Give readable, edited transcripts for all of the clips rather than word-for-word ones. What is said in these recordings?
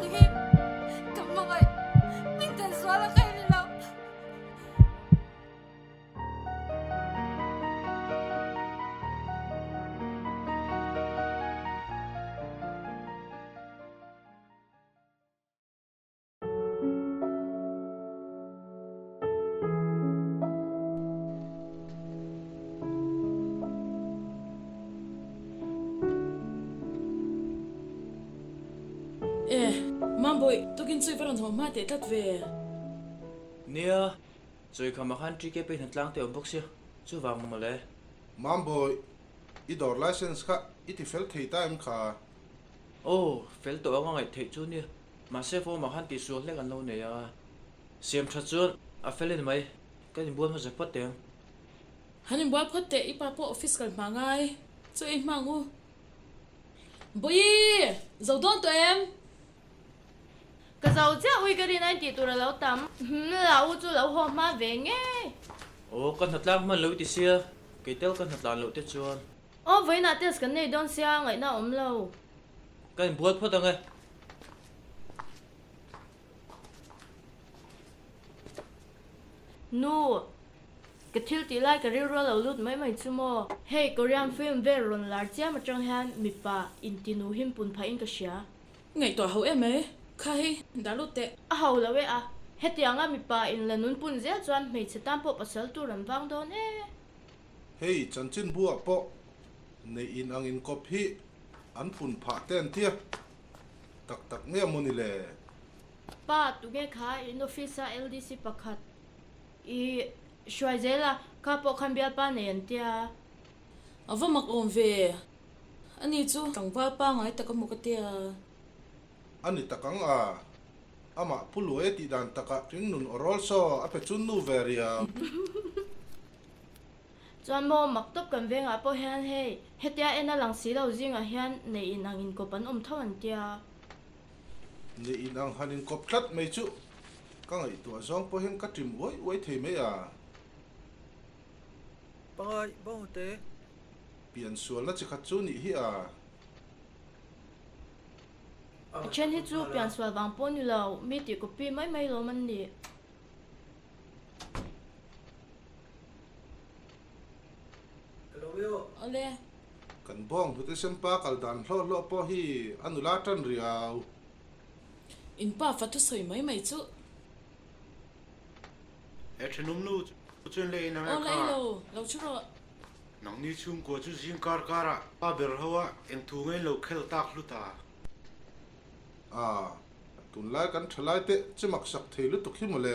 Nang hi ka hmangaih Hmingthanzuala ka en lo. E, Mambawi, tukin chu i va rawn haw hma teh tlat ve. Nia, Chawikhama khan TKP hnatlang te awm bawk sia, chuvang mawle. Mambawi, i dawr license kha i ti fel thei ta em kha? Aw, fel tawh anga ngaih theih chu nia. Mahse form ah khan tihsual hlek an lo nei a, siam tha chuan a fel en mai, kan inbual hmasa phawt teh ang. Han inbual phawt teh, i pa pawh office kal hma ngai, chu ei hma ang u. Bawihi! Zo dawn tawh em? Ka zo chiah ui ka rin a intih tur a lo tam. La u chu lo haw hma ve ngei. Aw, ka hnatlang hman lo i ti sia, kei tel ka hnatlan loh te chuan. Aw, vawiinah test kan nei dawn sia, ngaihna a awm lo. Ka inbual phawt ang e. Nu, ka thil tih lai ka rilru a lo lut mai mai chu maw? Hei Korean film vel rawn lar chiam atang hian mipa intinu him pun phah in ka hria. Ngaihtuah ho em e, kha hi dah lut teh. A ho lo e a, hetianga mipa in la nun pun zel chuan hmeichhe tan pawh pasal tur an vang dawn e. Hei chanchinbu ah pawh neih in ang inkawp hi an pun phah te an tia. Tak tak nge maw ni le? Pa, tunge kha in office a LDC pakhat i hruai zel a, kha pawh khan bialpa nei an tia. A va mak awm ve, ani chu tlangval pangai tak a hmu ka tia. A ni tak ang a, amah Pu Luai tih dan takah ringnun aw rawl saw a pe chun nu ve riau. Chuan maw mak tawp kan vengah pawh hian hei hetia en a lang si lo zingah hian neih in ang inkawp an awm tho an tia. Neih in ang han inkawp tlat mai chu ka ngaihtuah zawng pawh hian ka ṭim uai uai thei mai a. Pangai bawng te. Pian sualna chi khat chu nih hi a. A then hi chu pian sual vang pawh ni lo, mi tih copy mai mai lawm an nih. Awle. Kan bawng hnute sempa kal dan hlawh hlawh pawh hi a nula tan riau. In pa fa thusawi mai mai chu. He thenawm nu chuan lei in ang e Aw kha. lei lo, lo thu rawh. Nangni chhungkua chu zing kar karah pa ber ho a engthu ngei lo khel tak hlu ta. A, tunlai kan thalai te che maksak thei lutuk hi mawle.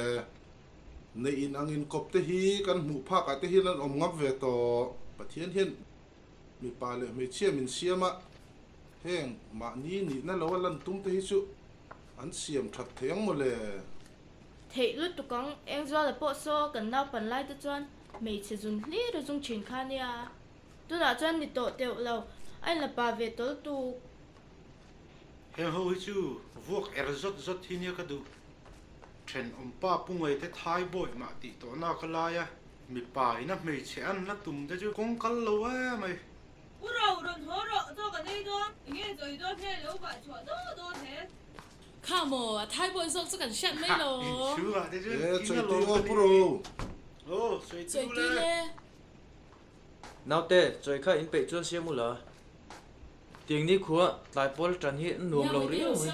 Neih in ang inkawp te hi kan hmuh phak ah te hian an awm ngam ve tawh. Pathian hian mipa leh hmeichhia min siam a, heng mahni nihna lo a lan tum te hi chu an siam that thei ang mawle. Theih lutuk ang, Engzuala pawh saw kan naupan lai te chuan hmeichhe zun hlir a zung thin kha nia. Tunah chuan ni tawh teuh lo, a inla pa ve tawl tuk. Heng ho hi chu vuak er zawt zawt hi nia ka duh. Thenawm pa pu ngei te thai bawi mah tih tawh na ka lai a, mipa in a hmeichhe an la tum te chu kawng kal lo em mai. Pu Ro, rawn haw rawh, chaw kan ei dawn, enge chaw i dawn he lo vah chhuah daw dawn he. Kha maw, a thai bawi zawk chu kan hriat mai lo. Inchhungah te chuan E, king a chawi lawm tui ka aw ni. Pu Ro. Aw, sawi tui Chawi tui le. le. Naute, chawi kha in peih chuan siam ula. Tiang ni khua tlai pawl tan hi nuam lo riau mai.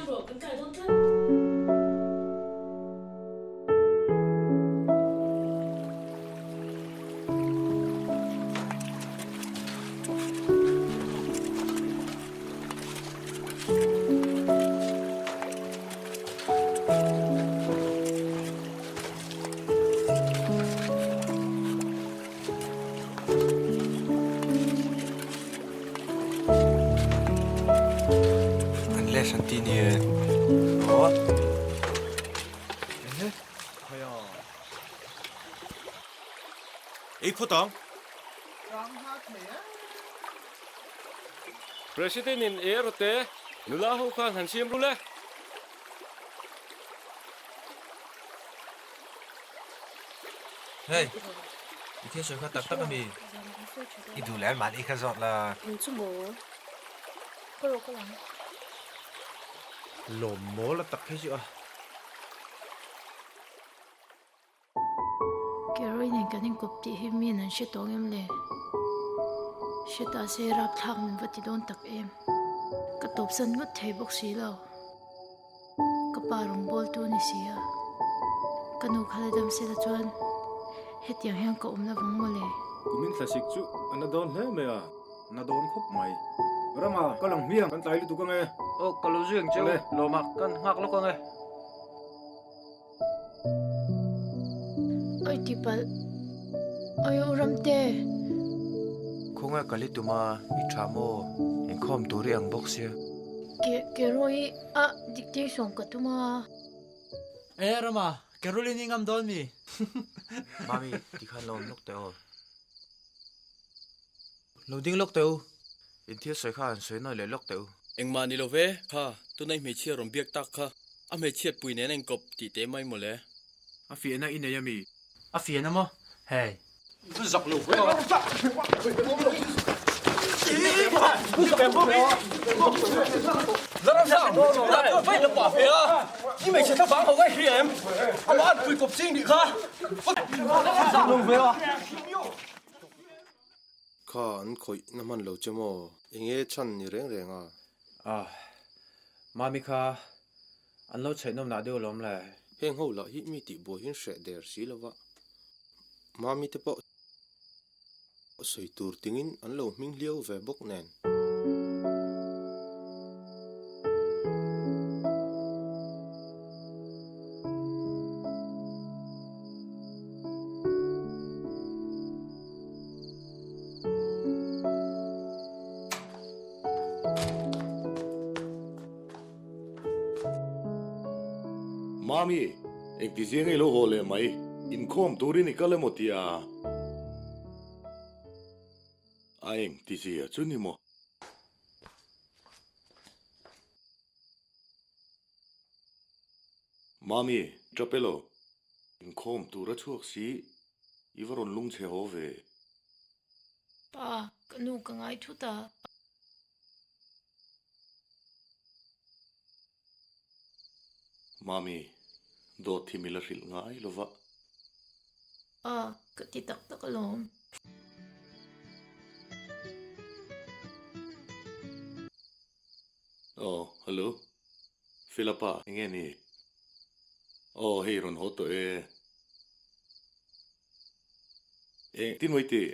An les an ti nia. Aw. Ehe. Khaya. Ei phawt ang. President in air te nula ho khan han siam rul e. Hey, i thil sawi kha tak tak a mi? I duh leh an mahni kha zawt la. Eng chu maw? Ka rawh ka lang. Lawm mawl a tak hi chu a. Keroy nen kan inkawp tih hi miin an hre tawh ngem le? Hre ta se rapthlak min va ti dawn tak em? Ka tawpsan ngawt thei bawk si lo. Ka pa rawngbawltu a ni si a, ka nu kha la dam sela chuan hetiang hian ka awm la vang mawle. Kumin thlasik chu a na dawn hle mai a. Na dawn khawp mai. Rama, ka lang hmiang, kan tlai lutuk ange. Aw, ka lo zui ang cheu. Lawma, kan nghak lawk ange. Oi tipalh. Oi u Ramte. Khawnge ka li tum a, i tha maw? Inkhawm tur i ang bawk sia. Ke Keroy a dictation ka tum a. E Rama, Caroline i ngam dawn mi? Mami, tikhan lo awm lawk teh aw. Lo ding lawk teh u. In thil sawi kha han sawi nawi leh lawk teh u. Engmah ni lo ve, kha tunai hmeichhia rawn biak tak kha a hmeichhiat pui nen a inkawp tih teh mai mawle. A fiahna i nei a mi? A fiahna maw? Hei. Zak lo ve. Kha an khawih na hman lo che maw? Enge chhan ni reng reng a? Ah, Mami kha an lo chheih nawm nah deuh alawm le. Heng ho lah hi mi tih buai hian hreh der si lo va, Mami te pawh sawi tur tingin an lo hming hliau ve bawk nen. Mami, engti zia ngei lo haw leh mai, inkhawm turin i kal emaw tia? A engti zia chu ni maw? Mami, Chapelo, inkhawm tur a chhuak si, i va rawn lung chhe haw ve. Pa, ka nu ka ngai thut a. Mami, dawt hi mi la hrilh ngai lo va. Pa, ka ti tak tak alawm. Aw, hello. Philapa, enge ni? Aw, hei rawn haw tawh e. Eng tin mai tih?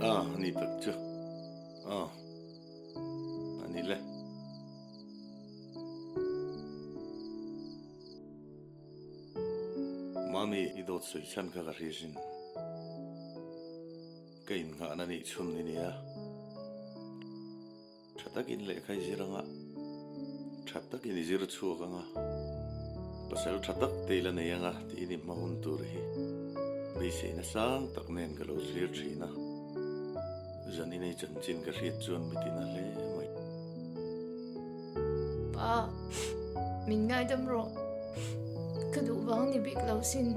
A, ani tak chu. A, ani le. Mami, i dawt sawi chhan kha ka hria sin. Ka innghahna nih chhun i nia. Tha takin lehkha i zir anga, tha takin i zir chhuak anga, pasal tha tak te i la nei anga tiin i hma hun tur hi beiseina sang tak nen ka lo thlir thin a. Zan inei chanchin ka hriat chuan mi tina hle mai. Pa, min ngaidam rawh. Ka duh vang ni bik lo sin.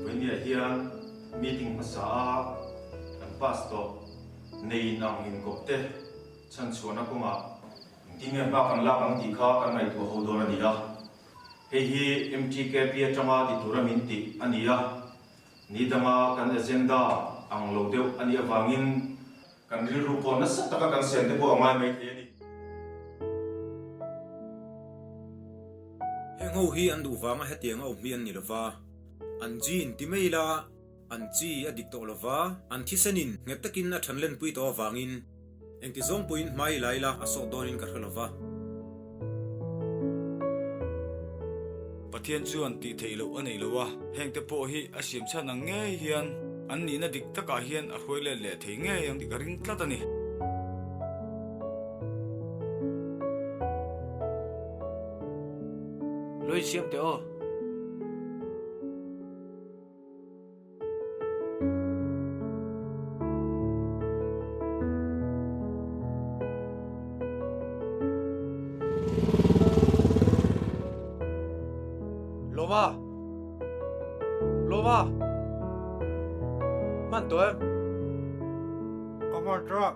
Vawinia hian meeting hmasa a kan pass tawh nei in ang inkawp te chhanchhuahna kawngah engtin nge hma kan lak ang tih kha kan ngaihtuah ho dawn a ni a. Hei hi MTKP atanga ti tura min tih a ni a, ni danga kan agenda ang lo deuh a nih avangin Kan rilru pawh nasa taka kan siam te pawh a ngai mai thei a ni. Heng ho hi an duh vanga hetiang a awm hi an ni lova, an gene ti mai ila an chi a dik tawh lova, an thisenin nghet takin a than lenpui tawh avangin engti zawng pawhin hmai ila ila a sawt dawnin ka hre lova. Pathian chuan tih theih loh a nei lo a, hengte pawh hi a siam chhan ang ngei hian an nihna dik takah hian a hruai let leh thei ngei ang tih ka ring tlat a ni. Lo insiam teh aw. Lawma! Lawma! Hman tawh em? Ka hman tawh.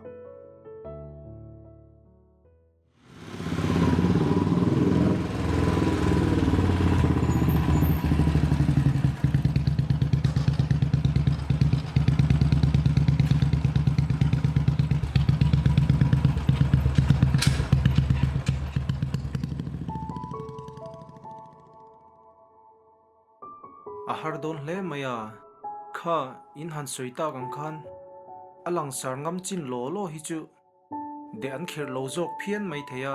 A har dawn hle mai a, kha in han sawi tak ang khan a langsar ngam chin law law hi chu deh an kherh lo zawk phian mai thei a,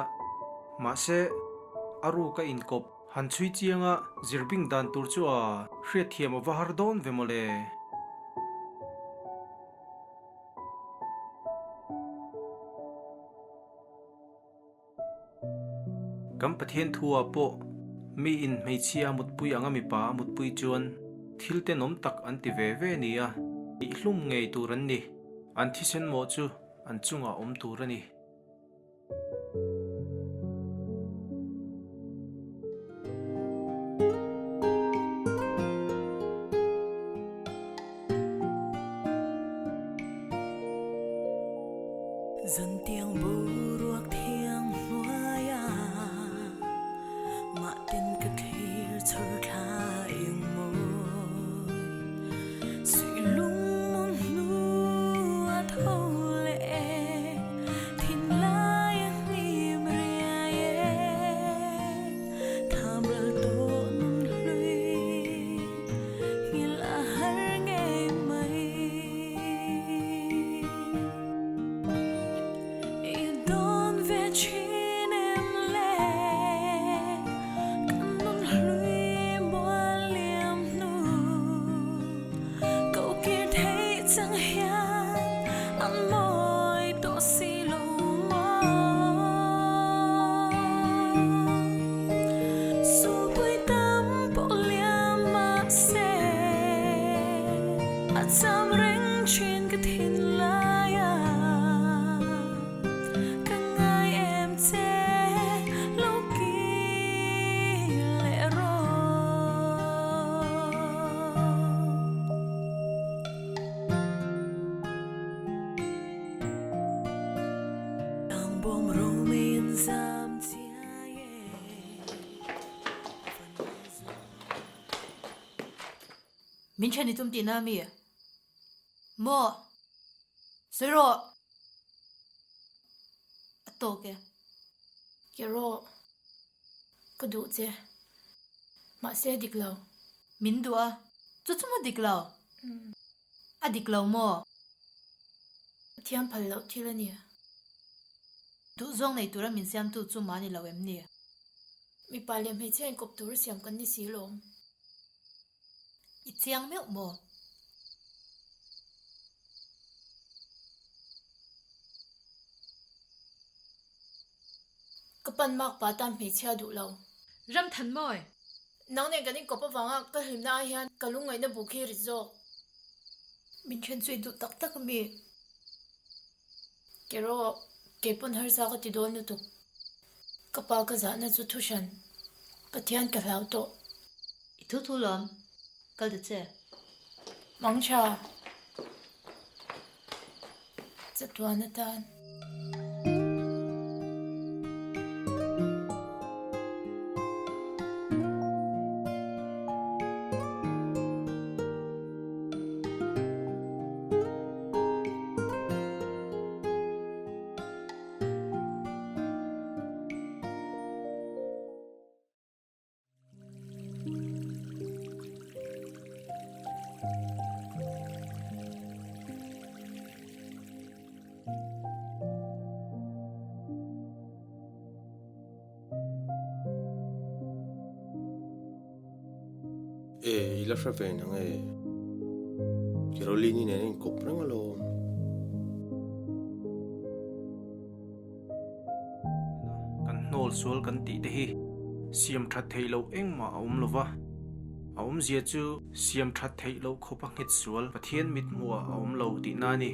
mahse a ruk a inkawp han chhui chiang a zirbing dan tur chu a hriatthiam a va har dawn ve mawle. Kan Pathian thu ah pawh mi in hmeichhia a mutpui anga mipa a mutpui chuan thil tenawm tak an ti ve ve nia, tihhlum ngei tur an ni. An thisen mawh chu an chungah awm tur a ni. Zantiang boruak thiang hnuaia mahten ka thlir chhawr thla eng mawi suih lungmun hnu a tho leh e thinlai a hnim riai e tham ral tawh nun hlui nghilh a har ngei mai. I dawn ve thin em le kan nun hlui mual liam hnu Ko kir theih chang hian an mawi tawh si lo maw Supui tam pawh liam mahse a cham reng thin ka thinlai a ka ngai em che lo kir leh rawh. Tlangbawm romei an zam chiai e. Min then i tum tihna a mi? Maw? Sawi rawh! A tawk e. Ke rawh. Ka duh che. Mahse a dik lo. Min duh a. Chu chu maw dik lo? A dik lo maw? Pathian phal loh thil a ni. Duhzawng nei tura min siamtu chu mahni lo em ni? Mipa leh hmeichhia inkawp tura siam kan ni si lawm. I chiang meuh maw? Ka pan mak pa tan hmeichhia duh lo. Ram than mawi. Nang nen kan inkawp avanga ka hlimna ah hian ka lungngaihna buk hi rit zawk. Min then chu i duh tak tak a mi? Kerawh, keipawn harsa ka ti dawn lutuk. Ka pa ka zahna chu thu hran. Pathian ka hlau tawh. I thu thu lawm, kal ta che. Mang tha. Chatuan atan. E, i la hre ve nang e. Caroline-i nen a inkawp reng alawm. Kan hnawl sual kan tih te hi siam that theih loh engmah a awm lova, a awmzia chu siam that theih loh khawpa nghet sual Pathian mithmuhah a awm lo tihna a ni.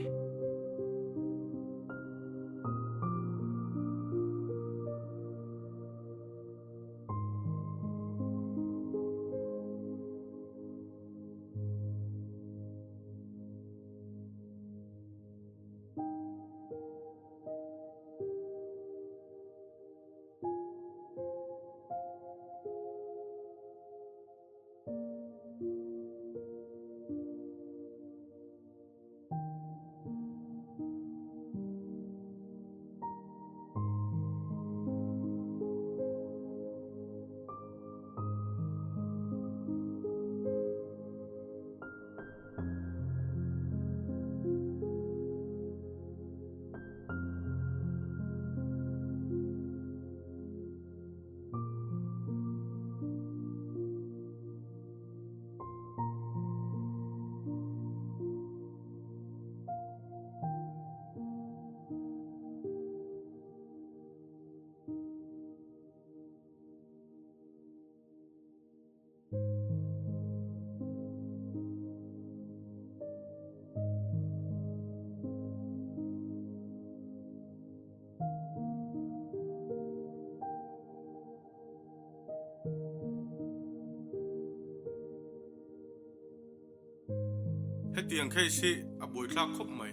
Hetiang case hi a buaithlak khawp mai.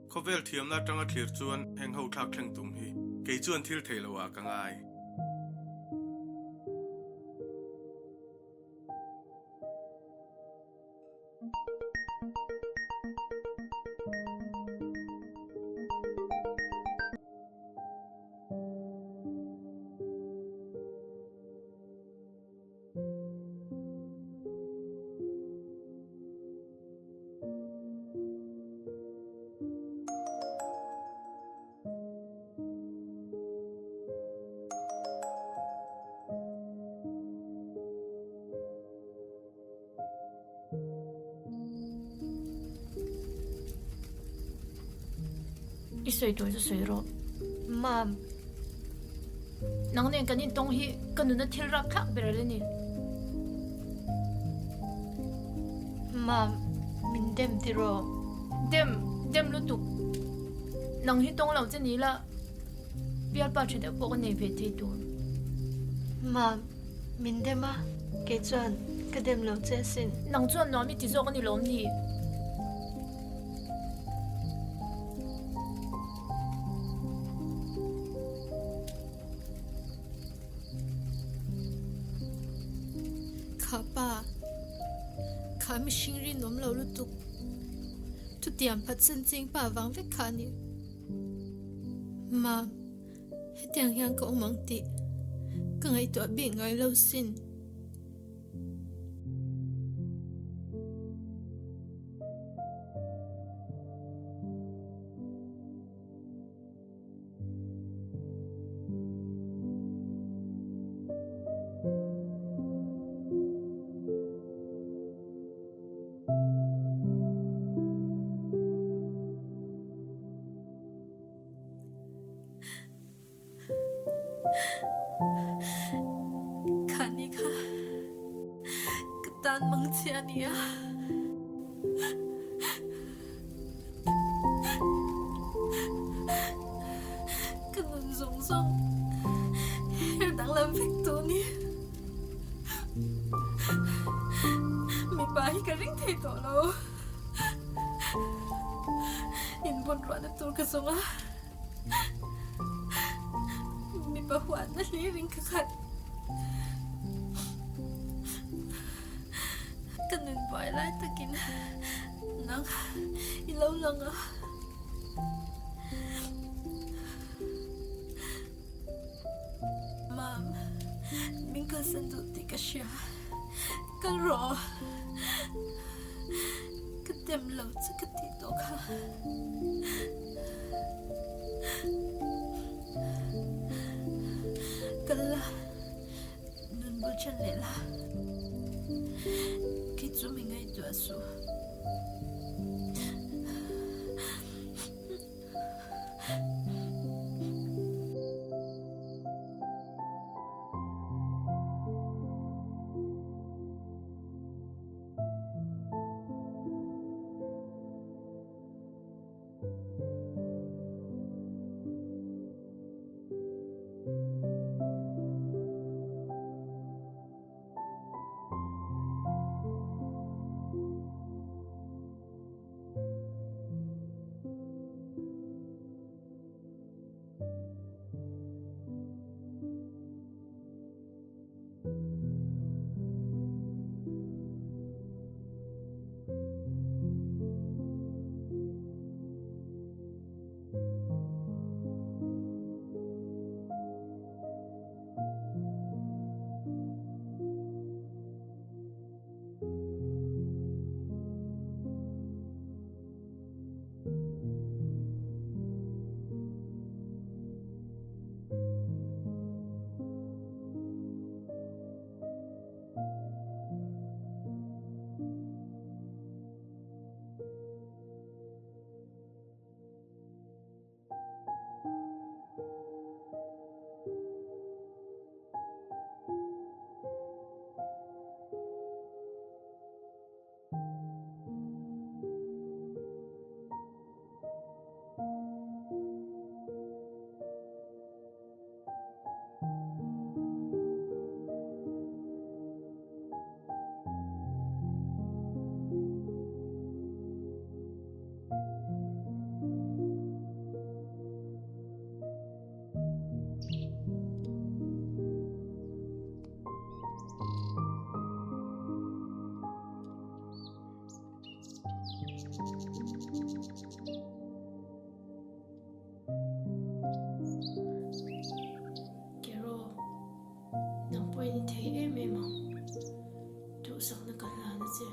Khawvel thiamna atanga thlir chuan heng ho thlak thleng tum hi kei chuan thil thei lo ah ka ngai. I sawi tur chu sawi rawh. Mam. Nang nen kan intawng hi ka nuna thil rap thlak ber a la ni. Mam, min dem tiraw? Dem, dem lutuk. Nang hi tawng lo che ni la, bialpa tha deuh pawh ka nei ve thei tur. Mam, min dem a, kei chuan ka dem lo che asin. Nang chuan nuam i ti zawk a ni lawm ni? Kha pa, kha mihring rinawm lo lutuk. Thutiam phatsan ching pa vang vek kha a ni. Mam, hetiang hian ka awm ang tih ka ngaihtuah bik ngai lo sin. Kha ni kha ka tan mang che a nia. Ka nun zawng zawng her danglam vek tawh ni. Mipa hi ka ring thei tawh lo. Inbun ruahna tur ka zawng a. Mipa huatna hlirin ka khat. Ka nun buai lai takin nang i lo lang a. Mam, min kalsan duh tih ka hria. Kal rawh. Ka tem lo che ka tih tawh kha. Kal la, nun bul ṭhen leh la. Kei chu mi ngaihtuah suh. i ni thei em em ang. Duhsakna ka hlan a che.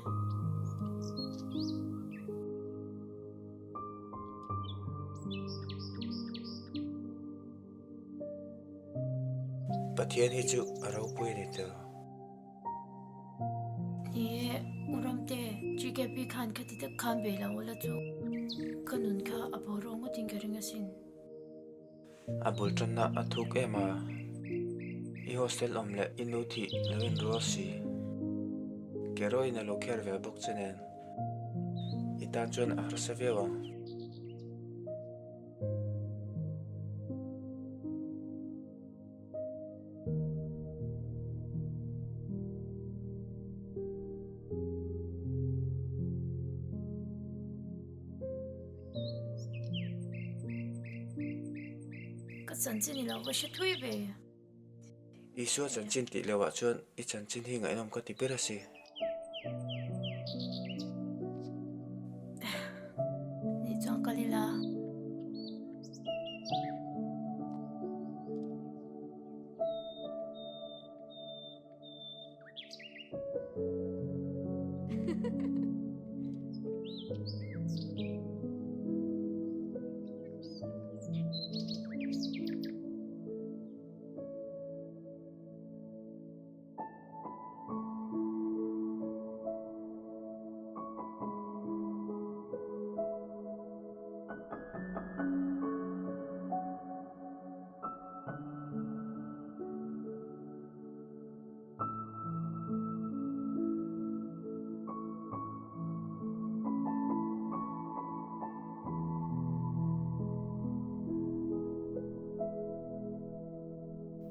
Pathian hi chu a ropui a ni tawh. Ni e, U Ramte, GKP khan khati tak khan ve lo ula chu ka nun kha a boruak ngawtin ka ring asin. A bul tanna a thuk em a, i hostel awm leh i nu thih lo inrual si. Keroin a lo kher ve bawk che nen i tan chuan a harsa viau ang. Ka chanchin i lo va hre thui ve. Isua chanchin tih leuh ah chuan i chanchin hi ngaihnawm ka ti ber a si. Nih chuan kal ila.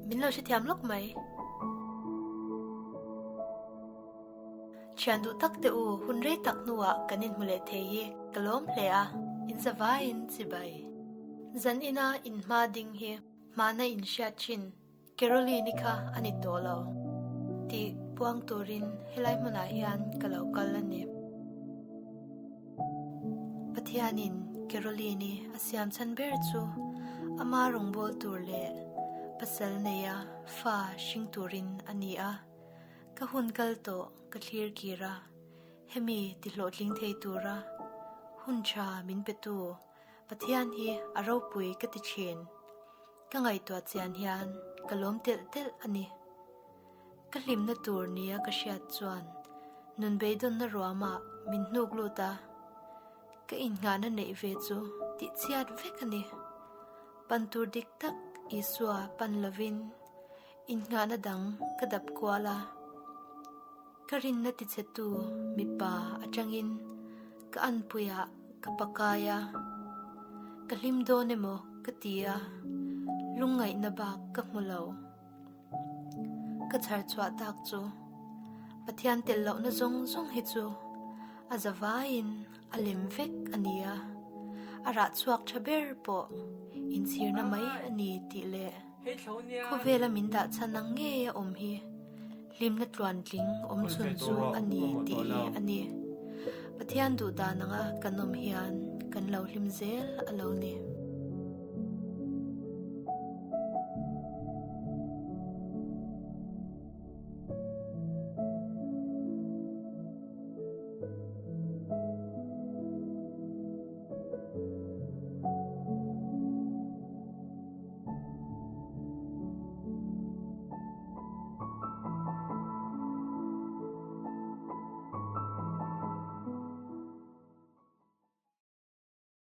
Min lo hrethiam lawk mai. Thian duh tak teh u, hun rei tak hnuah kan inhmu leh thei hi ka lawm hle a, in zavaiin chibai. Zan ina inhma ding hi hmana inhriat thin. Caroline-i kha a ni tawh lo tih puang turin helai hmunah hian ka lo kal a ni. Pathianin Caroline-i a siam chhan ber chu ama rawngbâwl tur leh pasal neia fa hring turin a ni a, ka hun kal tawh ka thlir kir a, hemi tihlawhtling thei tura hun tha min petu Pathian hi a ropui ka ti thin. Ka ngaihtuah chian hian ka lawm telh telh a ni. Ka hlimna tur nia ka hriat chuan nun beidawnna ruamah min hnuk lut a, ka innghahna neih ve chu tih chhiat vek a ni. Pan tur dik tak Isua pan lovin innghahna dang ka dap kual a. Ka rinna tichhetu mipa atangin ka anpuiah ka pakai a, ka hlim dawn emaw ka ti a, lungngaihna bak ka hmu lo. Ka chhar chhuah tak chu Pathian tel lohna zawng zawng hi chu a zavaiin a lem vek a ni a, a rah chhuak tha ber pawh inchhirna mai a ni tih leh khawvela min dah chhan ang ngei a awm hi. Hlimna tluantling awm chhun chu a ni tih hi a ni. Pathian duh dan anga kan awm hian kan lo hlim zel a lo ni.